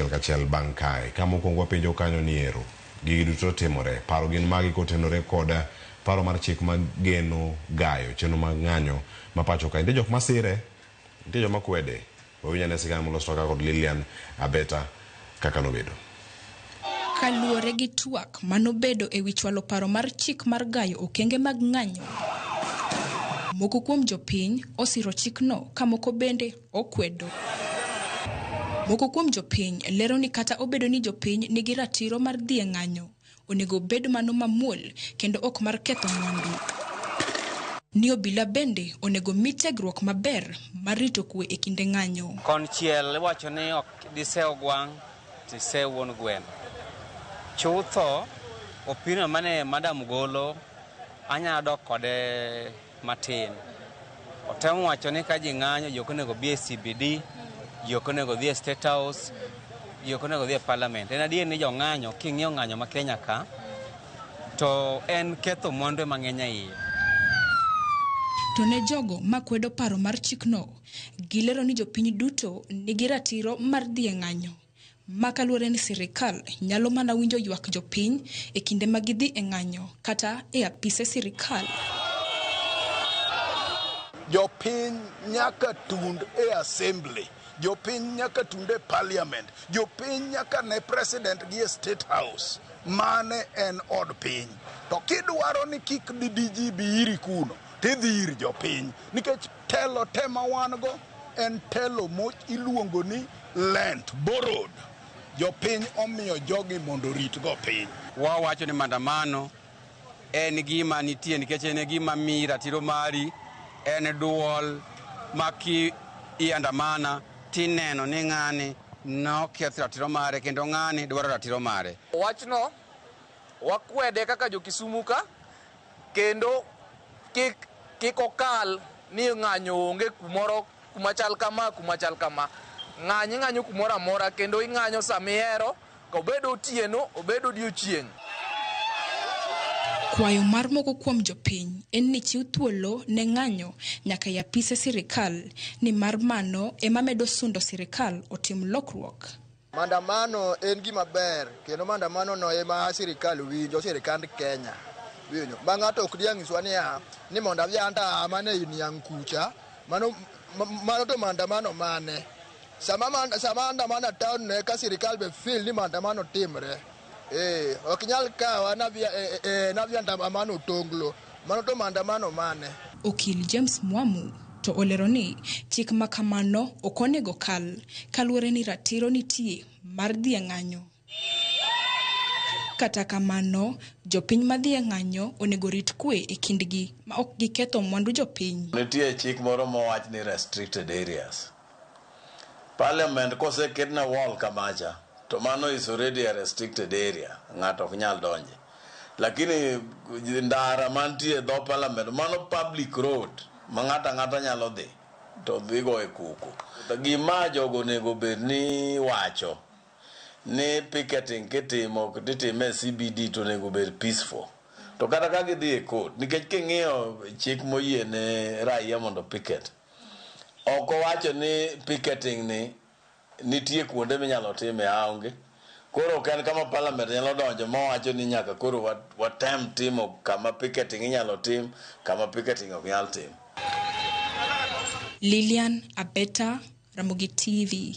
Achiel kachiel bang' kae. Ka mokwongo wapenjo kanyo ni ero, gigi duto timore. Paro gin magi kotenore kod paro mar chik ma geno gayo chenro mag ng'anyo ma pacho ka. Nitie jok masire, nitie joma kwede. Wawinj ane sigana molos kaka kod Lilian Abeta kaka nobedo. Kaluwore gi twak manobedo e wi chwalo paro mar chik mar gayo okenge mag ng'anyo, moko kuom jopiny osiro chikno ka moko bende okwedo. Moko kuom jopiny lero ni kata obedo ni jopiny nigi ratiro mar dhi e ng'anyo, onego obed mano mamuol kendo ok mar ketho mwandu. Ni obila bende onego mi tiegruok maber mar rito kwe e kinde ng'anyo. Konchiel iwacho ni ok disew gwang' tisew wuon gweno. Chutho, opinion mane madam golo anyalo dok kode matin. Otemo wacho ni ka ji ng'anyo, ji ok onego bi e CBD, ji ok onego dhi e State House, ji ok onego dhi e Parliament. En adier ni jong'anyo, king'iyo ng'anyo ma Kenya ka, to en ketho mwandu ema ng'eny e iye. To ne jogo makwedo paro mar chikno, gilero ni jopiny duto nigi ratiro mar dhi e ng'anyo. Ma kaluwore ni sirikal nyalo mana winjo ywak jopiny e kinde ma gidhi e ng'anyo kata e apise sirikal. Jopiny nyaka tund e assembly, jopiny nyaka tund e parliament, jopiny nyaka ne president gi e State House. Mane en od piny. To kidwaro ni kik DG bi iri kuno, tidhi ir jopiny. Nikech telo te ma wan go en telo mo iluongo ni lent, borrowed. Jopiny omiyo jogi mondo orit go piny. Wawacho ni maandamano en gima nitie nikech en e gima miyi ratiro mari, en duol ma ki iandamana tineno ni ng'ani noketh ratiro mare kendo ng'ani dwaro ratiro mare. Wachno wakwede kaka jo-Kisumu ka kendo kik kik okal ni ng'anyo onge kumoro kuma chal kama kuma chal kama. Ng'anyo ing'anyo kumoro amora kendo ing'anyo sama ihero obed otieno obed odiochieng'. Kwayo mar moko kuom jopiny en ni chiw thuolo ne ng'anyo nyaka e apise sirikal nimar mano ema medo sundo sirikal otim lokruok. Maandamano en gima ber kendo maandamano no ema sirikal winjo, sirikand Kenya winjo. Ma ng'ato ok diang' nyiswa niya ni mondo adhi anta mana ei niang' kucha, mano, mano to maandamano mane? Sama, sama andamano e town no eka sirikal be feel ni maandamano timre. Eh, ok nyal kawa nadhi e, e, nadhi andamano Otonglo. Mano to maandamano mane? Okil James Mwamu to olero ni chik ma kamano ok onego kal kaluwore ni ratiro nitie mar dhi e ng'anyo. Kata kamano, jopiny madhi e ng'anyo onego rit kwe e kindgi ma ok giketho mwandu jopiny. Nitie chik moro mowach ni restricted areas. Parliament koseketne wall kamacha, to mano is already a restricted area, ng'ato ok nyal donje. Lakini ndara mantie e dho parliament, mano public road ma ng'ato ang'ata nyalo dhi to dhi go e koko. Gima jogo onego bed ni wacho ni picketing kitimo titime e CBD to onego bed peaceful. To kata ka gidhi e court, nikech king'iyo chik moyie ne raia mondo picket, ok owacho ni picketing ni nitie kuonde minyalo time aonge. Koro ok en kama parliament nyalo donjo mawacho ni nyaka koro watem timo kama picketing inyalo tim, kama picketing ok nyal tim. Lilian Abeta, Ramogi TV.